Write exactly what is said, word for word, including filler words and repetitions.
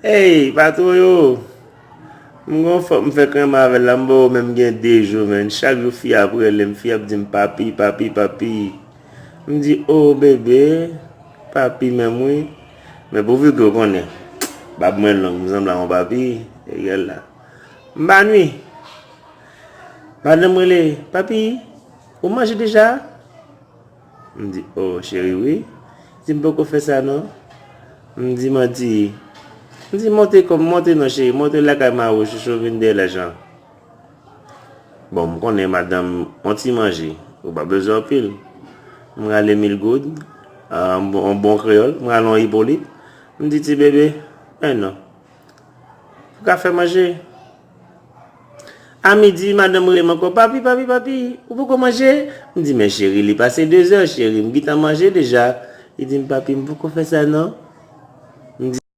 Ey, patwon yo. M gon fòk m fè krenn avè l la, m ba w menm gen de jou, menn. Chak jou fi ap rele m, fi ap di m papi, papi, papi. M di, o bebe, papi menm wi. Men pouvi ke w konnen, bab mwen long, m sanble a yon papi, egal la. M pa nwi. Madanm rele, papi, ou manje deja? M di, o, cheri, wi. Di m poko fè sa non. M di, manti. M di, monte kòm, monte non, cheri, monte lakay mari w, chouchou vin dèyè lajan. Bon, m konnen madanm, yon ti manje, ou pa bezwen anpil. M rale mil goud, ah, yon bon, yon bon kreyòl, m rale yon Ipolit. M di, ti bebe, men non. Ou ka fè manje. A midi, madanm rele m ankò, papi, papi, papi, ou poko manje? M di, men cheri, li pase de zè, cheri, m gentan manje deja. Li di m, papi, m poko fè sa non.